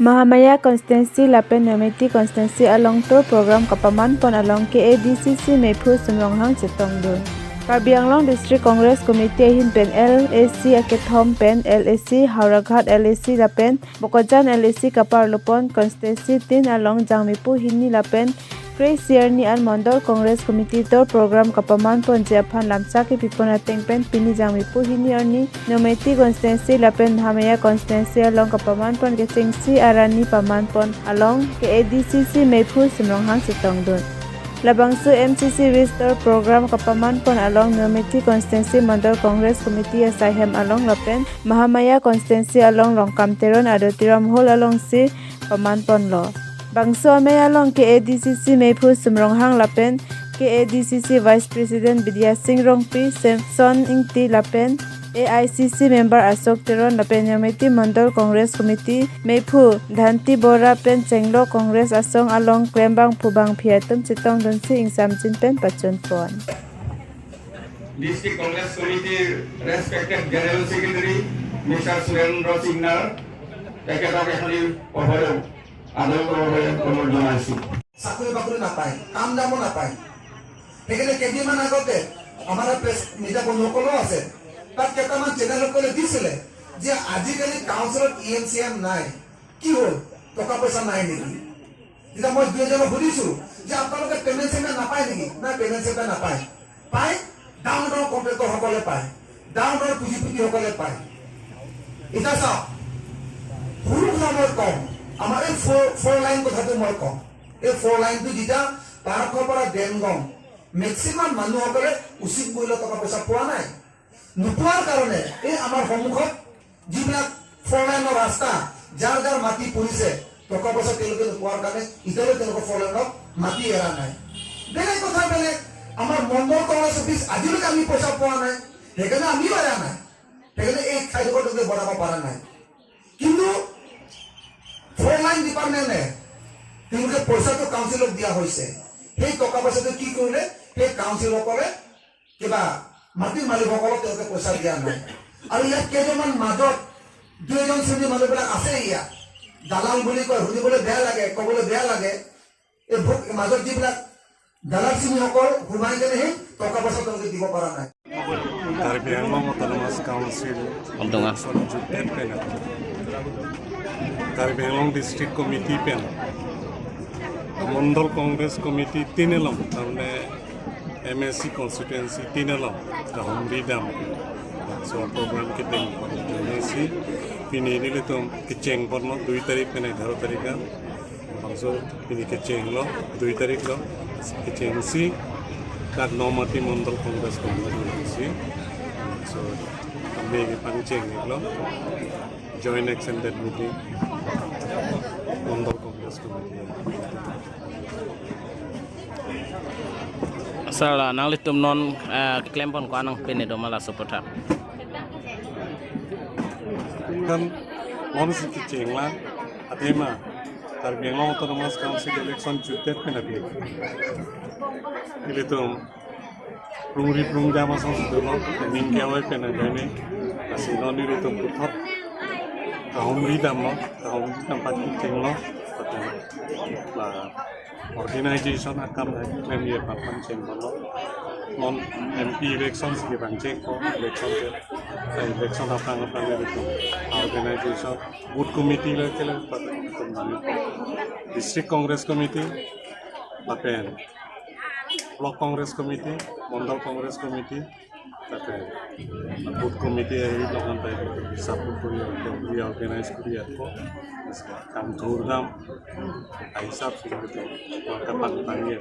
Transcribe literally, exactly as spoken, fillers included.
Mahamaya constituency lapen Nometi constituency along tour program kapaman pon along K A D C C meiphu Sum Ronghang chetongdun. Karbi Anglong District Congress Committee ahin pen L A C akethom pen L A C Howraghat L A C lapen Bokajan L A C kaparlo pon constituency tin along jangmipo hini lapen kre-isi arni an Mondol Congress Committee tour program kapaman ponji aphan lamchak kepi pon ateng pen pini jangmipo hini arni Nometi constituency lapen Mahamaya constituency along kapaman pon kechengsi arani paman pon along K A D C C meiphu Sum Ronghang chetongdun. Labangso M C C Wish tour program kapaman pon along Nometi constituency Mondol Congress Committee asai hem along lapen Mahamaya constituency along Longkam Teron Auditorium Hall alongsi paman ponlo. Bangso amei along K A D C C meiphu Sum Ronghang lapen K A D C C Vice President Bidya Sing Rongpi, Samson Ingti lapen A I C C member Ashok Teron lapen Nometi Mondol Congress Committee meiphu Dhanti Bora pen chenglo Congress asong along klembangphu bangphi atum chetongdunsi ingsamjin pen pachun pon. District Congress Committee respected General Secretary Mister Surendra Singnar, তেখেতক এখনি পঢ়াই আদৰ কৰিবলৈ অনুৰোধ জনাইছোঁ। চাকৰি বাকৰি নাপায়, কাম দামো নাপায়। সেইকাৰণে কেইদিনমান আগতে আমাৰ প্ৰেছ মিডিয়া বন্ধুসকলো আছে, তাত কেইটামান চেনেলসকলে দিছিলে যে আজিকালি কাউন্সিলত ই এম চি এম নাই, কি হ'ল, টকা পইচা নাই নেকি? তেতিয়া মই দুই এজনক সুধিছো যে আপোনালোকে পেমেণ্ট চেমেণ্ট নাপায় নেকি? নাই, পেমেণ্ট চেমেণ্ট নাপায়। পায়, ডাঙৰ ডাঙৰ কণ্ট্ৰেক্টৰসকলে পায়, ডাঙৰ ডাঙৰ পুঁজিপতিসকলে পায়। এতিয়া চাওক, সৰু কথা মই কম, আমাৰ এই ফ'ৰ ফ'ৰ লাইন কথাটো মই কম। এই ফ'ৰ লাইনটো যেতিয়া পাৰ্কৰ পৰা দেমগং মেক্সিমাম মানুহসকলে উচিত মূল্য টকা পইচা পোৱা নাই। নোপোৱাৰ কাৰণে এই আমাৰ সন্মুখত যিবিলাক ফ'ৰ লাইনৰ ৰাস্তা, যাৰ যাৰ মাটি পৰিছে, টকা পইচা তেওঁলোকে নোপোৱাৰ কাৰণে এতিয়ালৈ তেওঁলোকৰ ফ'ৰ লাইনত মাটি এৰা নাই। বেলেগ কথা বেলেগ, আমাৰ মণ্ডল কংগ্ৰেছ অফিচ আজিলৈকে আমি পইচা পোৱা নাই, সেইকাৰণে আমিও এৰা নাই। সেইকাৰণে এই ঠাইডোখৰ তেওঁলোকে বনাব পৰা নাই। কিন্তু ফ'ৰ লাইন ডিপাৰ্টমেণ্টে তেওঁলোকে পইচাটো কাউন্সিলক দিয়া হৈছে, সেই টকা পইচাটো কি কৰিলে? সেই কাউন্সিলসকলে কিবা মাটিৰ মালিকসকলক তেওঁলোকে পইচা দিয়া নাই। আৰু ইয়াত কেইজনমান মাজত দুই এজন শ্ৰেণীৰ মানুহবিলাক আছে ইয়াত, দালাল বুলি কয়, শুনিবলৈ বেয়া লাগে, ক'বলৈ বেয়া লাগে। এই ভোক মাজত যিবিলাক দালাল শ্ৰেণীসকল সোমাই কেনে সেই টকা পইচা তেওঁলোকে দিব পৰা নাই। Karbi Anglong Autonomous Council Abdonga. Election jutdet pen, Karbi Anglong District Committee pen, Mondol Congress Committee tin along, tarmane M A C constituency tin along kahumri dam, so program kedeng, M A C pini nelitum kecheng ponlo dui tarik pen egharo tarik an. Bangso pini kechenglo, dui tarik lo, kechengsi dak Nomati Mondol Congress Committee si. So kami kepangcheng lo, joint extended meeting Mondol Congress Committee. Sir, la nanglitum non, eh, keklem pon ko-an nangpinedun ma laso aputhak? Kan non si kechenglang athema Karbi Anglong Autonomous Council election jutdet pen aphi ilitum prungri prungdam asonsi dolo, ning ke-oi pen adai ni, lasi non ilitum puthot kahumri damlo, kahumri dam pachenglo, la organization akam klem ye papan cheng ponlo. Non M P election si pangcheng ko, election ke, eh, election aphrang aphrang ke itu organization, booth committee le kele papan itu nani, District Congress Committee, lapen Block Congress Committee, Mondol Congress Committee, lapen booth committee ahiri lokan tai support kuri, kuri organize kuri ako, kam thur dam, hisab si itu kapang tangye.